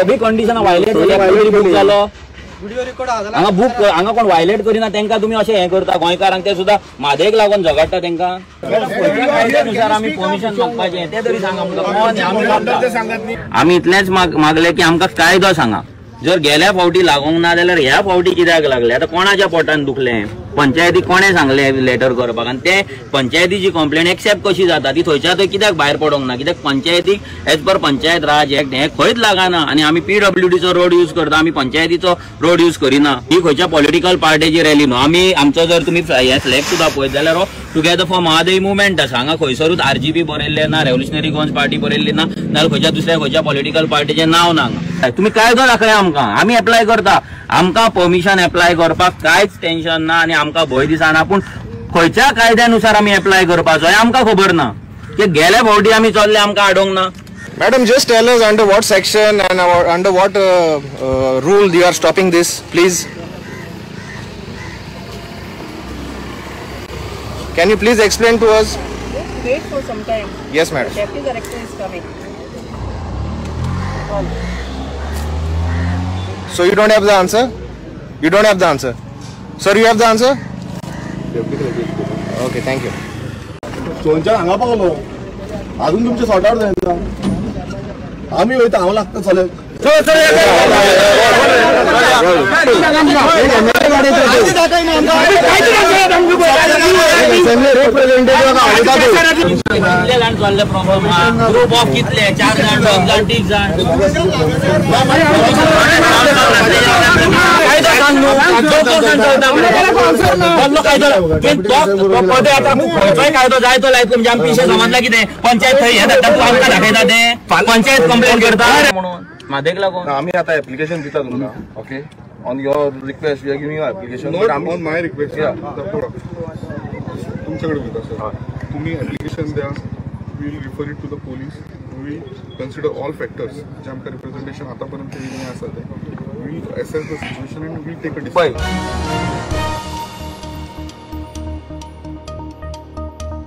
सगळी condition violet book जालो हांगा बुक हांगा कोण व्हायलेट करिना तेंका तुमी अशें हें करता गोंयकारांक ते सुद्दां म्हादयक लागून झगडटा तेंका कायद्यानुसार आमी परमिशन मागपाचें तें तरी सांगा आमकां. आमी इतलेंच मागलें की आमकां कायदो सांगा. जर गेल्या फावटी लागूंक ना जाल्यार ह्या फावटी कित्याक लागले? आतां कोणाच्या पोटान दुखलें? पंचायती कोणें सांगलें लेटर करपाक? आनी ते पंचायतीची कंप्लेन एक्सेप्ट कशी जाता ती थंयच्या थंय कित्याक भायर पडोंक ना? कित्याक पंचायतीक as per Panchayat Raj act हें खंयच लागना आनी आमी पीडब्ल्यूडीचो रोड यूज करता, आमी पंचायतीचो रोड यूज करिना. ही खंयच्या पॉलिटिकल पार्टीची रॅली न्हू. आमी आमचो जर तुमी हे फ्लॅग सुद्दां पळयत जाल्यार हो टुगेदर फॉर महादेव मुवमेंट आसा. हांगा खंयसरूच आरजीपी बरयल्लें ना, रेव्होल्युशनरी गोवन्स पार्टी बरयल्ली ना, नाजाल्यार खंयच्या दुसऱ्या खंयच्या पॉलिटिकल पार्टीचें नांव ना हांगा. तुमी कायदो दाखया आमकां, आमी एप्लाय करता. आमकां परमिशन एप्लाय करपाक कांयच टेन्शन ना आनी आमकां भंय दिसना. पूण खंयच्या कायद्यानुसार आमी एप्लाय करपाचो हें आमकां खबर ना. की गेल्या फावटी आमी चल्ले आमकां हाडोंक ना. Madam, just tell us under what section and under what rule you are stopping this, please. Can you please explain to us? Just wait for some time. Yes, madam. The deputy director is coming. So you don't have the answer? You don't have the answer? Sir, you have the answer? Okay, thank you. सोनच्यान हांगा पावलो अजून तुमचे sort out जायना. आमी वयता हांव लागता चलत. कितले जाण चल्ले प्रॉब्लम? ग्रुप ऑफ कितले? 4 जाण, 2 जाण, 3 जाण. कायदो जाय तो लायत म्हणजे आमी पिशे समजला कितें? पंचायत थंय हें धाडटा, तूं आमकां दाखयता तें पंचायत कंप्लेन करता म्हणून म्हादयक लागून. आमी आतां एप्लिकेशन दिता तुमकां. Okay, on your request we are giving your application. On my request तुमच्याकडे दिता सर. तुम्ही एप्लिकेशन द्या, we will refer it to the police. We will consider all factors जे आमकां रिप्रेझेंटेशन आतापर्यंत येयल्लें आसा तें. We will assess the situation and we will take a decision.